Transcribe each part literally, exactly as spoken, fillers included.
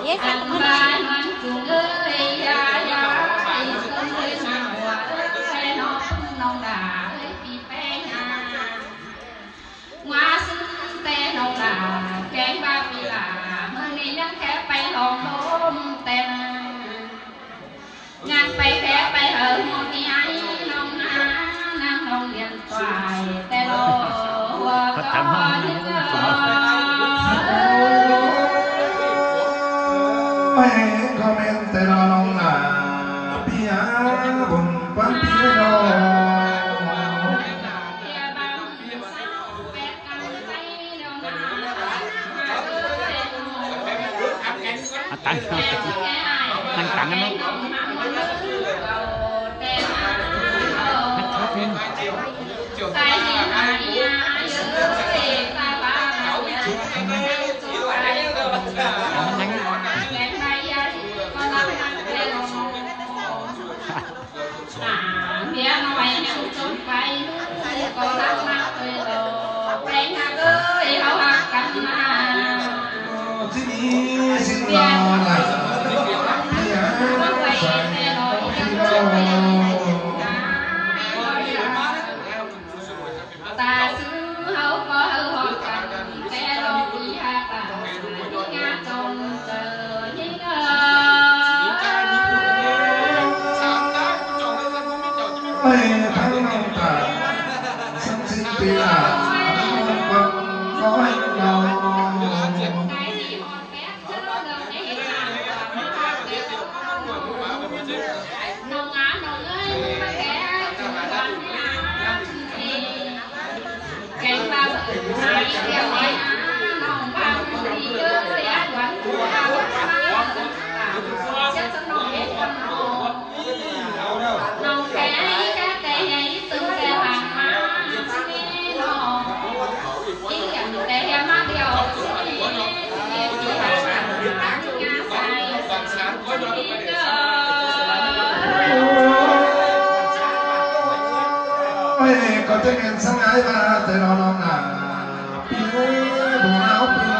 Yes, sir. Bái ꞌmắn chúng ơi, ya, ya, ơi, ơi, ơi, ơi, nó, nó đã, ơi, pi pé, ya. ꞌMá sứn té nó đã, kéng ba pi lả, ꞌmự ꞌnị ꞌnhắng khék pay lòng ꞌlốm té. ꞌNhắng pay khék pay hảư ꞌmự ꞌnị ải ꞌnọng ꞌná, ꞌnọng ꞌnọng điện thoại, té lo hua. Phát tán có hông? Những, ờ, Ôi, comment té lo ꞌnọng ꞌná, pi á, bun ꞌquám pi lo. Ăn tăng, ăn tăng ăn nó. Ăn thơm. Ăn tăng. Ôi, thắng lòng ta, sắm xin pi lả, thắng lòng con, nói lòng. Ôi, có chắc em sáng ái ba, té lo ꞌnọng ꞌná. Pi ơi, bun áo pi lo.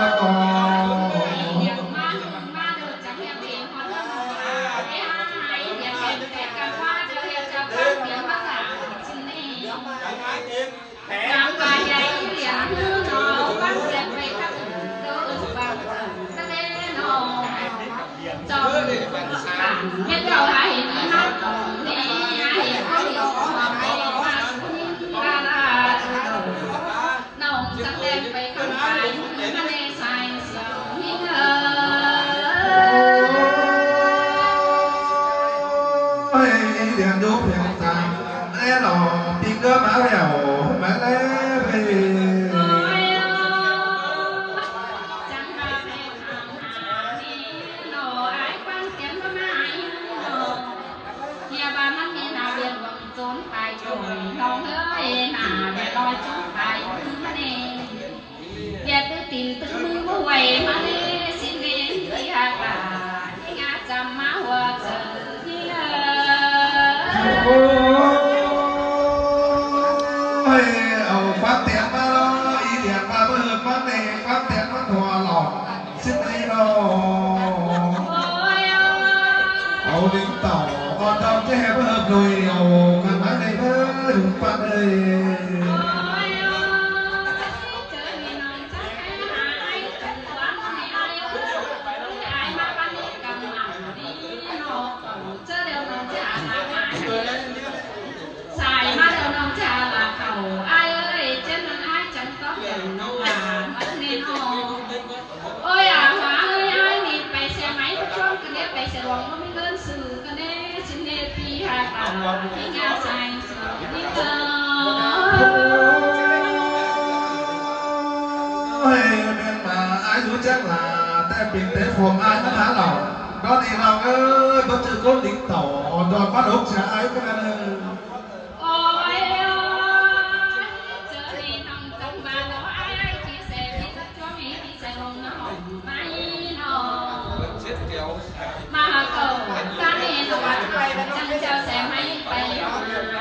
Ôi, điện đố phiền ta, é lo, pi cớ má lẻo, má lé về. Việt tư tin tư mư mơ huầy má lê xin lê đi hạt bà đi ngã chăm má hùa chơ đi. Ôi, âu, phát tiết má lo, ý điện má bơ hơm má nê, phát tiết má thua lòng, xin đi lo. Ôi, ôi. Âu, lính tàu, con tàu chứ hẹp bơ hơm đùi, âu, ngăn má nê bơ hơm phát ơi. Ôi, ôi. Ôi, à, Hóa ơi, ai đi pay xe máy có trốn cái nếp pay xe lông có mấy ngân sự cái nếp xin nê pi hạt à, cái nhà sai. Ôi, ꞌmen ꞌmá ải dú chắc là té pin té phôm ải ꞌmá thả lòng. Đó đi lòng ơi, bớt chữ cốt lính tàu, đón bắt ốc xe ải cái này. Ôi, ôi, chớ đi lòng trong ba đó ải chia sẻ với các chú Mỹ đi xe lông nó hỏng máy nó. Chết kéo. Mà hả cậu, ta đi nó bắt phải là chăng chào xe máy bay,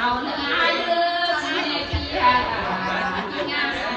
hầu nữa ai ư, ai kia, ai kia, ai kia.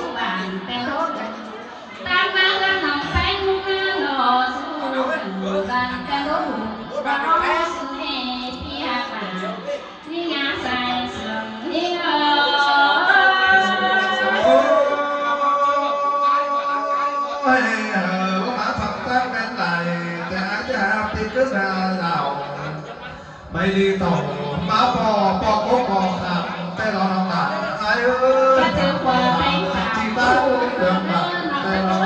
ꞌchu bản ꞌtẹ ꞌlốt. ꞌTan ꞌmá ꞌhướn ꞌnọng ꞌpéng ꞌmá ꞌnọ su bản ꞌtẹ ꞌlốt. Báu ꞌsứ ꞌnê ꞌpi ꞌhặc bản. ꞌNhí ꞌngá sai sương ꞌnhí ơ. Ôi, ơ, ꞌmá thăm ꞌtáng ꞌmen lai, ꞌtẹ ái ꞌchí hák ꞌpi ꞌcứn ꞌna lảo. Báu đi tỏng, ꞌmá ꞌpo, ꞌpo cốc ꞌpo khăm, ꞌtẹ lo ꞌnọng ꞌnạ, ái ơi. Báu ꞌchư ꞌpo ꞌpéng khăm. ꞌTẹ lo.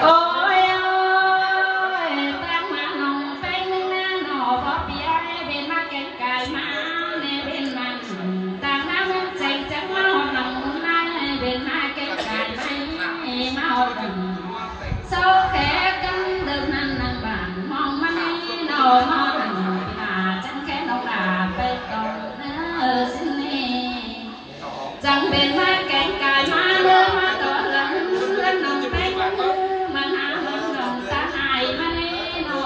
Ôi ơi, ꞌtáng ꞌmá ꞌnọng ꞌpéng ꞌnưng ꞌna ꞌnọ, báu ꞌpi ái, bên ꞌmá kéng cai ꞌmá, ꞌnê bên ꞌmắn. ꞌTáng ꞌmá ꞌmắn cheng chắng ꞌmá ꞌhọt ꞌnọng ꞌmắn ꞌna, bên ꞌmá kéng cai ꞌmá, ꞌmá ꞌhọt ꞌnọng. Sau khék căn đơm ꞌnặn ꞌnặn bản, ꞌmóng ꞌmắn ꞌnê ꞌnọ, ꞌmá ꞌhọt ꞌnọng, ꞌpi ꞌnạ chắng khék ꞌnọng đả, pay tỏng, ơ, ꞌsịn ꞌnê. Chắng bên ꞌmá kéng cai ꞌmá ꞌnớ ꞌmá ꞌto ꞌhướn, ꞌhướn ꞌnọng ꞌpéng ꞌmắn hả ꞌhướn ꞌnọng ta hại ꞌmá ꞌnê ꞌnọ.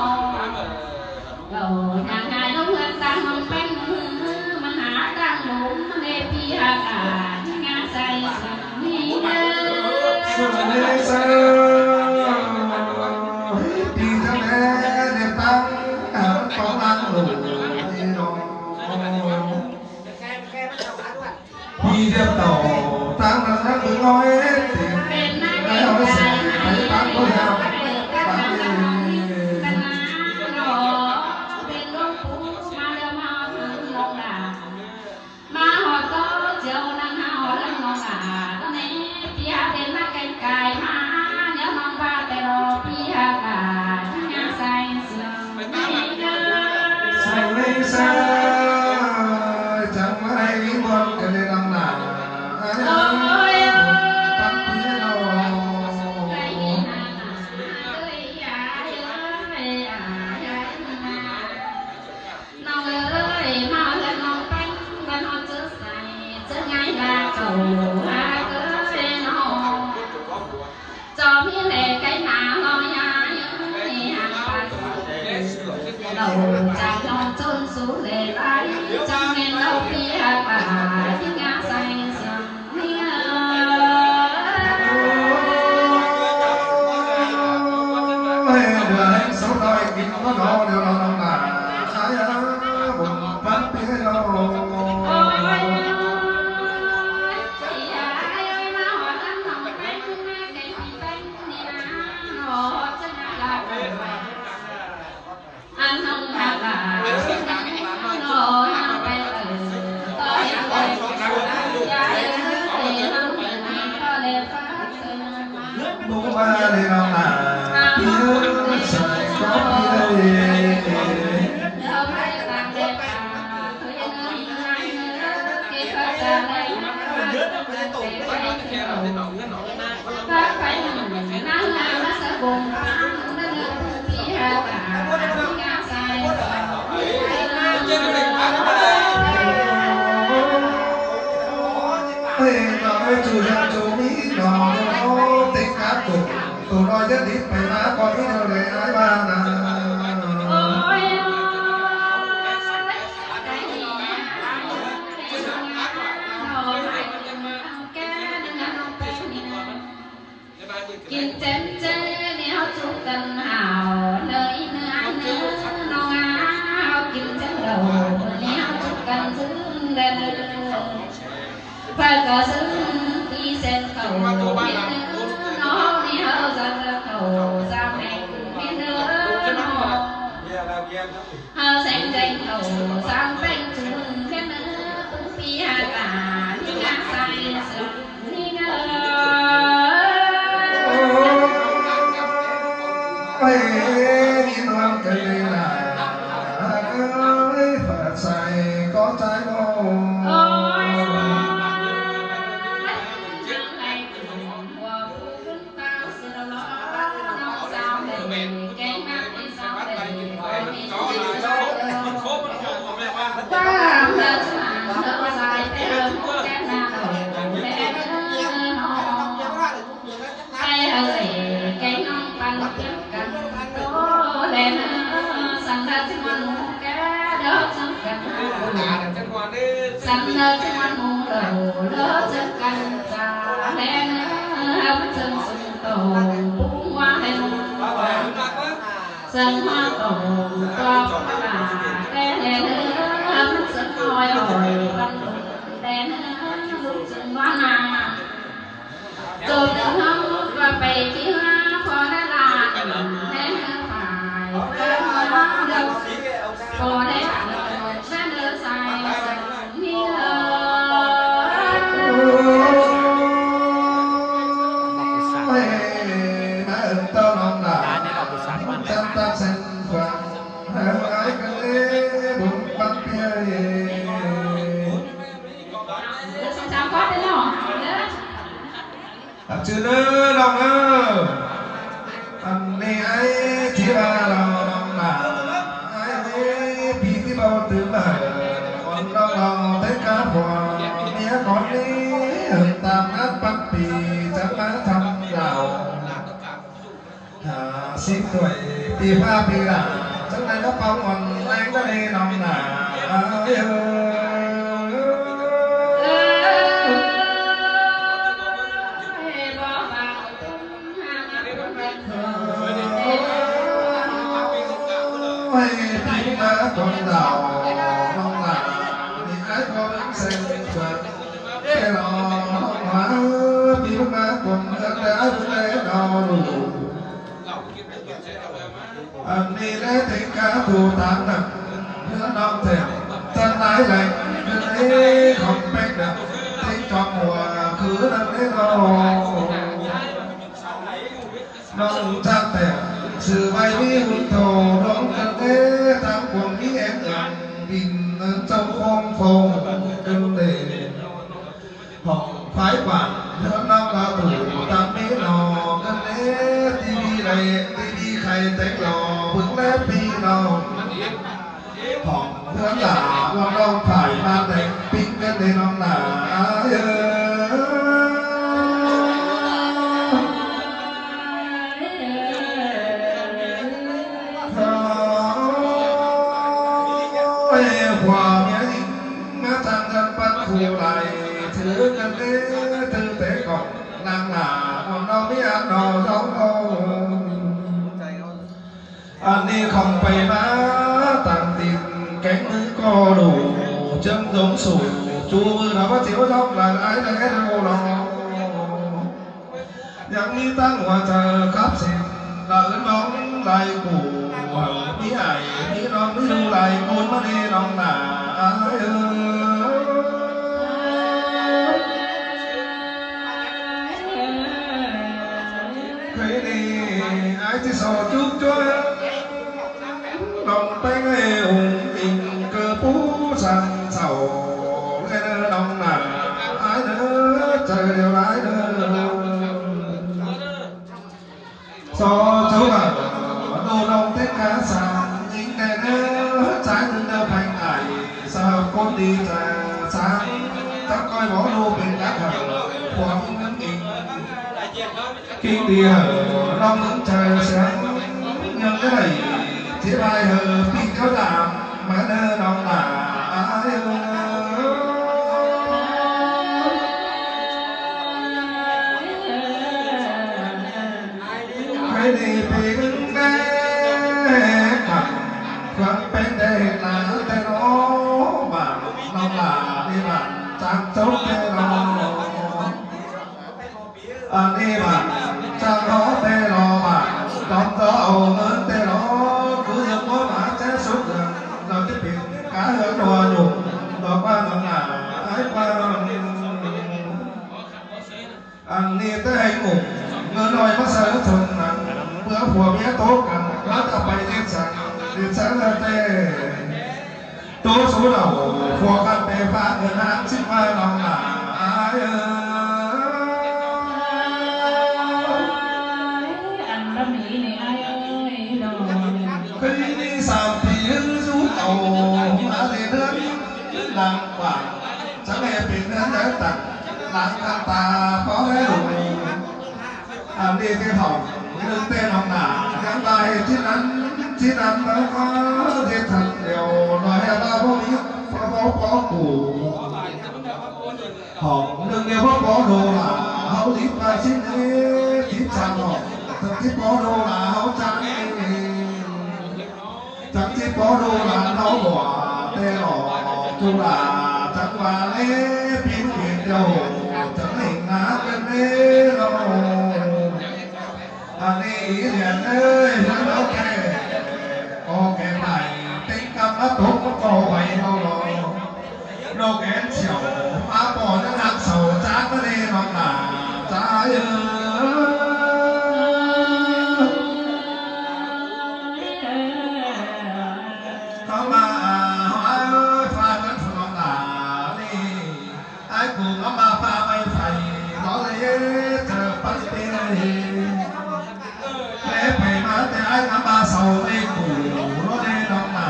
Gảu hả hại ꞌnọng ꞌhướn ꞌtáng ꞌnọng ꞌpéng ꞌmắn hả ꞌtáng ꞌlống ꞌmắn ꞌnê ꞌpi ꞌhặc ꞌnạ, ꞌnhí ꞌngá sai sương ꞌnhí ơ. Sương ꞌnê sai ꞌpi ꞌtáng ꞌnê ꞌnê ꞌtáng hả ꞌmắn ꞌtáng ꞌlống ꞌnê ꞌnọ. ꞌPi điếp tảu ꞌtáng ꞌnặn ꞌnặn bớng ꞌnọi, tỉnh ái ꞌnọi sẻ, ái ꞌtáng ꞌcọ hiam, ꞌtáng ꞌnị. ꞌMá ꞌhọt ꞌtố chiêu ꞌnăng ꞌhọt ꞌlớng ꞌnọng ꞌnạ, ꞌtó ꞌnê ꞌpi hák bên ꞌmá kéng cai ꞌmá, ꞌnéo ꞌnọng ꞌva ꞌtẹ lo ꞌpi hák ꞌva, ꞌnhá sai sương. Sai ꞌnê sai, chắng ꞌmá ꞌhí ꞌmí ꞌmuôn ꞌcọ ꞌnê ꞌnọng ꞌnạ. Ôi ơi. ꞌPắn ꞌpi ꞌnọng. ꞌNọng ơi, ꞌmá ꞌhướn ꞌnọng ꞌpéng, ꞌvắn ꞌhọt ꞌchớ sai, ꞌchớ ꞌngai ꞌva cảu hák ơi ꞌnọng. Chó ꞌmí lẻ cái nả lo ya, ơi, hàng bạc. Lẩu chả lo chôn sú lẻ lái, chăng nên lẩu pi hả bà, ꞌnhí ꞌngá sai sương ꞌnhí ơ. Ôi, đứa anh xấu đòi kín có nó, điều nó nó là ai á, buồn bắn pi nó. Ôi, ơi, ơi, ơi, ơi, ꞌmá ꞌhọt ꞌnặn ꞌnọng ꞌpéng, ꞌmá kẻ pi ꞌpéng. Ê, nó ê, chú Hiệp chú Mỹ nó, nó tính cán bộ, tụi nó nhất định phải ná có ý đồ để ai mà nè. Kin chén ꞌchế ꞌnị ꞌháu ꞌchu căn hảo, ꞌnớ ꞌnớ ꞌnớ ꞌnọng ꞌnạ, kin chén đảy ꞌnị ꞌháu ꞌchu căn ꞌsứ. Pă cỏ sưng ti sen khảu miên nơ, nó mi hao dăm khảu dăm meng miên nơ, hao seng deng khảu dăm peng tưng miên nơ, pưng pi ha ta ni ngă sai sưng ni ngă. Ơi, ni nuông kơ lê nă, ơi, Phật sai có trái mô. Ai hơ lê keng nong păn kiếp căn tô đen, săn đa chưng măn mô ké đơ chưng căn. Săn đa chưng măn mô lơ lơ chưng căn ta đen, hăm chưng sung tô bung hoa đen. Sưng hoa tô tô pala đen, hăm chưng hoi hoi păn đen, lŭk chưng hoa na. Tôm nơm hŏm và pay ki hoa pho đa la, đen hơ phải, đen hơ đau, pho đen hơ đen hơ sai, sai ni hơ. Ôi, má ưng tao nong nả, chăm ta sen phẳng, hơ ái cơn ê, bún bắn bia ê. Song song có thế nào? Ă, chứ nơ lòng ơ. Ăn nê ai chỉ ba lòng lòng nả. Ai nê pi tí bao tứ mà. Con lòng lòng thấy cá phò. Mía con nê hưng tam áp bắt pi. Chắc má thăm đảo. Hả, xin tuổi pi pha pi đảo. Chắc nay nó phong còn anh có đi lòng nả. Ơ, ơ. Ôi, pi má con đảo, con đảo, pi ái con sen quạt, cái lò, má, pi má con, cái ái con, cái lò đủ. Ăn nê lễ thính cá tù tám nặng, hứa nong thèm, chân lái lạnh, hứa lễ không pếch nặng, thính chọn mùa khứ nặng lễ nọ. Nong chắc thèm, sự vay mỹ hun thổ, nong cân lễ, tăng cuồng mỹ em ngàn, bình ấn châu phong phong, cân lễ. Hỏng phái quản, hứa nong là tủ, tăng mỹ nọ, cân lễ, ti vi lệ, ti vi khay, tếng lò, bưng lễ pi nọ. Hỏng hứa lả, nong nong phải, ma tếng, pính cân lễ nong lả, ơ. Ôi, khóa mía ính, má chăng dân bắt khu lai, chứ cân lễ, tư tế cọc, năng lả, nong nong mía ăn nọ, rau nọ. Ăn đi không pay má tặng tin kéng ngư co đủ chấm giống sủ, chú mư nó bắt chiếu dòng là ai là hết hồ lòng. Yang mi tăng hua chơ khắp xin, là ướn bóng lai củ, hở mi ải, mi nong mi lu lai côn ma đi nong nả, ai ơ. Khơi đi, ai chi so chúc chúa, lòng têng ê hùng kinh cơ pú săn sầu, lê nơ nong nả, ai nơ, chơ điều lai nơ. So chú bảo, đô đông tết cá sàng, ính đe nơ, trái ngưng đơ phanh ải, sao cốt đi trà, sáng, chắc coi bó đô bình đá thở, khóa ngưng ngưng ính. Kinh đi hở, long ngưng trời sáng, nhưng cái này, chế bài hở, pin kéo đàm, mà nơ nong nả, ai ơ. Khơi đi pí ngưng đe, khẳng, khẳng pên đe hệt là tê nó, mà nong nả, đi ꞌcháng chốm ꞌtẹ lo. Ăn ꞌnị ꞌva ꞌcháng lo ꞌtẹ lo ꞌva, tóm ꞌto au ꞌngớn ꞌtẹ lo, cứ ꞌdệt ꞌmá ꞌmá ché sút ꞌlẹo, ꞌlẹo ꞌchí pên cá ꞌhướn ꞌhua nhủng, ꞌlẹo ꞌquá ꞌnọng ꞌnạ, ái ꞌquá ꞌnọng. Ăn ꞌnị ꞌtẹ hảư ꞌcụ ꞌngớn ꞌnọi ꞌmá sáư chôn nẳng, ꞌpưa phua ꞌmía tốc căn, ꞌmá ꞌchọ pay ꞌdệt săng, ꞌdệt săng ꞌlẹo ꞌtẹ. Tô sú đaư, phua căn pay ꞌphạ ꞌngớn ꞌháng síp ꞌmá ꞌnọng ꞌnạ, ái ơi. Ăn ꞌlắm ꞌnị ꞌnị ái ơi, ꞌnọng. Khới ꞌnị sam pi ꞌhứ dú tảu, ꞌmá ꞌdệt ꞌhướn, ꞌláng quảng, chắng ꞌhê pên ꞌhướn đaư tẳng, ꞌláng căn ta, bók ꞌhế đu. Ăn ꞌnị ꞌtẹ hỏng ꞌnưng ꞌtẹ ꞌnọng ꞌnạ, ꞌnhắng ꞌva ꞌhê ꞌchí ăn, ꞌchí ăn ꞌmá ꞌcọ ꞌdệt thăn ꞌlẹo, ꞌnọi ꞌhê ꞌva báu ꞌmí, báu, báu, báu ꞌcụ. Hỏng ꞌnưng ꞌlẹo báu báu đô la, ꞌháu đíp ꞌva ꞌchí ꞌnị, đíp chắng hỏng, chắng ꞌchí báu đô la, ꞌháu chắng ꞌnị. Chắng ꞌchí báu đô la ꞌháu ꞌlua ꞌtẹ lo, ꞌchu la chắng ꞌva ꞌlế pin pin ꞌlẹo, chắng ꞌnị ꞌnạ ꞌcứn ꞌlế lo. Ăn ꞌnị ꞌnị ꞌlẹo ꞌnị, ꞌhướn ꞌháu ꞌtẹ, ꞌcọ kẻ đảy, ꞌtếng ꞌcắm ꞌmá tốc ꞌcọ vảy ꞌháu lo. ꞌNọ kén siêu, ꞌmá ꞌpo ꞌnhắng ꞌnặm sau chắng ꞌmá ꞌnị ꞌnọng ꞌnạ, chắng ơi. ꞌCọ ꞌmá, à, ái ơi, ꞌphạ ꞌnặn phủ ꞌnọng ꞌnạ ꞌnị. Ái ꞌcụ ꞌngắm ꞌmá ꞌphạ ꞌmạy phay, lo lê chơ pắt ꞌtẹ. Lê pay ꞌmá ꞌtẹ ái ꞌngắm ꞌmá sau ꞌmạy ꞌcụ, lo lê ꞌnọng ꞌnạ.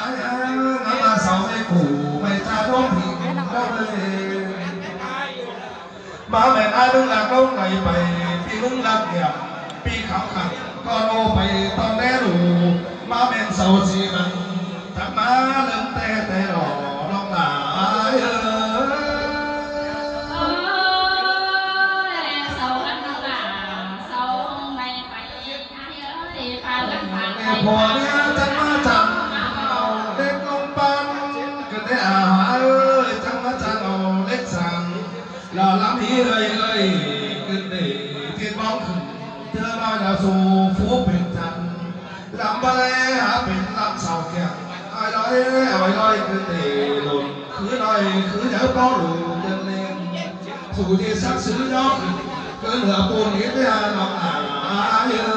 Ái ơi, ꞌngắm ꞌmá sau ꞌmạy ꞌcụ, ꞌmạy cha đốm thịt lo lê. ꞌMá ꞌmen ái ꞌmứng ꞌlặc ꞌlống ꞌnọi pay, ꞌpi ꞌmứng ꞌlặc niạp, ꞌpi kháo khăn, ꞌcọ ꞌnộ pay ꞌtọn đé đu, ꞌmá ꞌmen sau ꞌchí ꞌnặn, chắng ꞌmá ꞌlớng ꞌtẹ ꞌtẹ lo, ꞌnọng ꞌnạ ái ơi. Ơ, sau ꞌnặn ꞌnọng ꞌnạ, sau ꞌmạy pay, ái ơi, pha ꞌlớng pha ꞌnị pay. Phua ꞌnị chắng ꞌmá chắng au đếc ꞌlống ꞌpắn, ꞌcứn đé à ơi, chắng ꞌmá chắng au đếc săng. Lo ꞌlắm ꞌhí ơi ơi, ꞌcứn đé ꞌtiết bóng khửn, ꞌtưa ꞌnọi lo su phú pên chăn. ꞌLắm báu ꞌlế hák pên ꞌlắm sau kiang. Ái ꞌlới, ái ꞌlới ꞌcứn đé lôn, khứ ꞌnọi khứ nháư báu đu ꞌdệt ꞌlến. Su ꞌchí sắc sứ nhó khửn, ꞌcứn ꞌhứa pun ꞌnị ꞌtẹ ꞌnọng ꞌnạ ái ơi.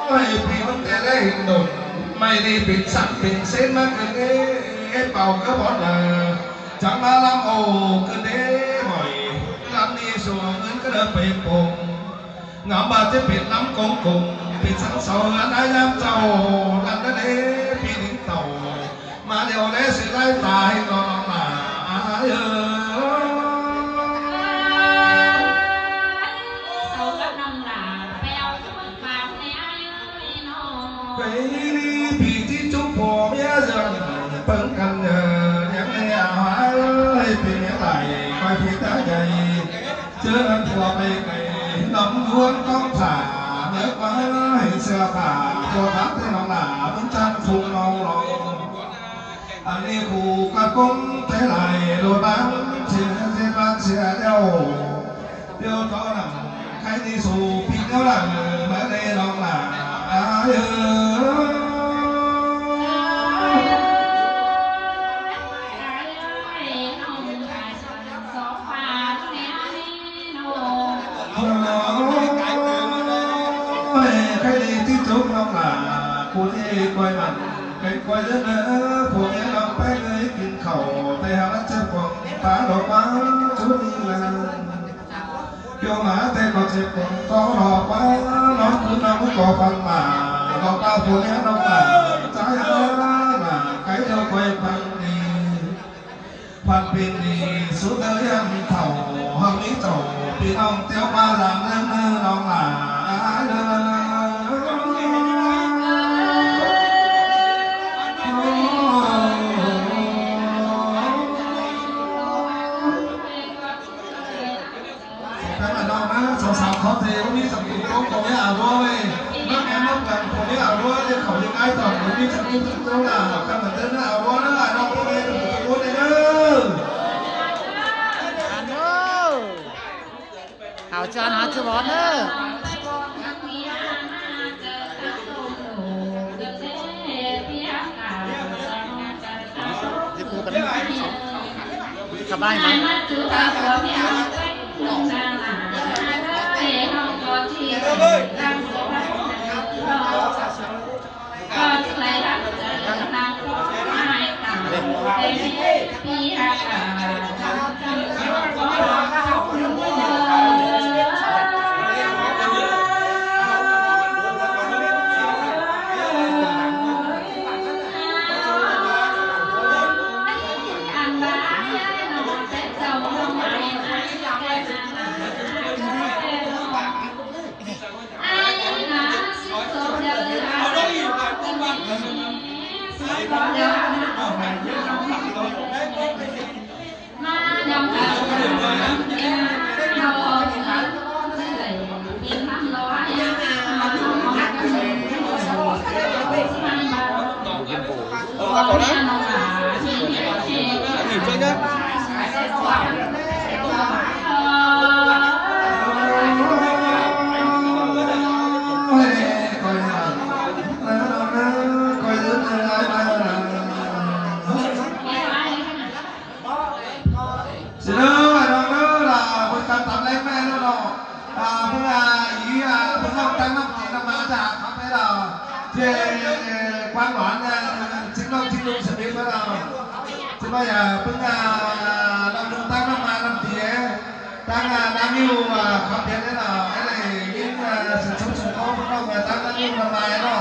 Ơi, ꞌpi ꞌmứng ꞌtẹ ꞌlế hên đôn, ꞌmạy ꞌnị pên săng pên sến ꞌmá ꞌcứn đé, ꞌpưa ꞌcọ bók đaư, chắng ꞌmá ꞌlắm ô ꞌcứn đé ꞌmọi, ꞌlắm ꞌnị su ꞌngớn ꞌcọ đaư pay pông. Ngắm ꞌva ꞌchí pên ꞌlắm công công, pên săng sau ꞌhướn ái ꞌnhám chảu, ꞌnặn đé, ꞌpi ꞌnịn tảu. ꞌMá ꞌlẹo ꞌlế ꞌsứ lai ta hên lo ꞌnọng ꞌnạ ái ơi. Sau cắp ꞌnọng ꞌnạ, pay au ꞌchí ꞌmá pang ꞌnị ái ơi ꞌnọ. Khới ꞌnị ꞌpi ꞌchí chúc phua ꞌmía ꞌdọn, ꞌpơng căn, ơ, ꞌnhắng ꞌnị à ái ơi, ꞌpi ꞌmía lai, ꞌcoi ꞌpi ta dạy. ꞌChớ ꞌnặn phua pay cay, ꞌnọng ꞌluống ꞌtóng thả, ꞌmía ꞌquá hên sia thả, phua khắp ꞌtẹ ꞌnọng ꞌnạ, ꞌmướng ꞌchăng phung ꞌnọng lo. Ăn ꞌnị phủ ꞌcọ ꞌcốn té lai, ꞌlụt ꞌváng sia, sia ꞌváng sia ꞌlẹo. ꞌLẹo ꞌchọ ꞌnặn, khái ꞌnị su ꞌpi ꞌnéo lăng, ꞌmá ꞌlế ꞌnọng ꞌnạ, ái ơi. Ôi, khái ꞌnị ꞌchí chốm ꞌnọng ꞌnạ, ꞌcú ꞌnị ꞌcoi ꞌnặn, kéng ꞌcoi ꞌdớn ꞌnớ, phua ꞌmía ꞌnọng ꞌpéng ꞌnới kin khảu, ꞌtẹ hák ꞌchếp cuông, pá đo ꞌquá, ꞌchú ꞌnị ꞌlẹo. ꞌPiu ꞌmá ꞌtẹ ꞌcọ ꞌchếp cuông, ꞌcọ đo ꞌquá, ꞌnón khứ ꞌnọng ꞌcọ păn ꞌmá, đo ꞌquá phua ꞌmía ꞌnọng ꞌmá, ꞌchái ꞌnớ ꞌmá, kéng ꞌlẹo ꞌcoi păn ꞌnị. Păn pên đi sút ꞌlới ꞌhăm thảu, ꞌhăm ꞌmí chảu, ꞌpi ꞌnọng ꞌtiếu ꞌmá lăng ꞌlớng ꞌnớ ꞌnọng ꞌnạ. Các bạn ꞌnọng ꞌnớ, sau sau Khót dế ꞌmí săng tung ꞌcốn khong ꞌmí áo ꞌlúa ꞌvạy. ꞌMá ꞌmí ꞌmá păng khong ꞌmí áo ꞌlúa ꞌdệt khảu ꞌnhính ái tỏn ꞌmí săng tung ꞌcốn ꞌnạ. ꞌCắm ꞌmắn ꞌtếng ꞌnạ áo ꞌlúa ꞌnạ, ải ꞌnọng ꞌcọ ꞌmí tung ꞌcốn ꞌnị ꞌnớ. Hảo chán hảo chữ bón ꞌnớ. Dịp mùa cắn sắp bay mà. Sĭ ꞌnớ ải ꞌnọng ꞌnớ, ꞌlạ ꞌpứng ꞌcắm tăm ꞌlẹng ꞌmá ꞌnớ ꞌnọ. ꞌA, ꞌpứng ꞌa, ꞌí ꞌa, ꞌpứng ꞌlọng ꞌtáng ꞌnọng ꞌchí ꞌnặm ꞌmá chả khắp ꞌmé ꞌnọ. ꞌChớ quán quán ꞌnị, ꞌchí ꞌnọng ꞌchí ꞌnọng sơ bếp ꞌnớ ꞌnọ. ꞌChớ ꞌmá ꞌa, ꞌpứng ꞌa, ꞌlọng ꞌnọng ꞌtáng ꞌnặm ꞌmá ꞌnặm ꞌchí ꞌnị. ꞌTáng ꞌa, ꞌnáng ꞌnị ꞌa, khắp ꞌtếng ꞌnị ꞌnọ. Ê, ꞌnị ꞌa, sơ sông sông ꞌcọ ꞌpứng ꞌnọng ꞌa, ꞌtáng ꞌnáng ꞌnị ꞌnặm ꞌmá ꞌnọ.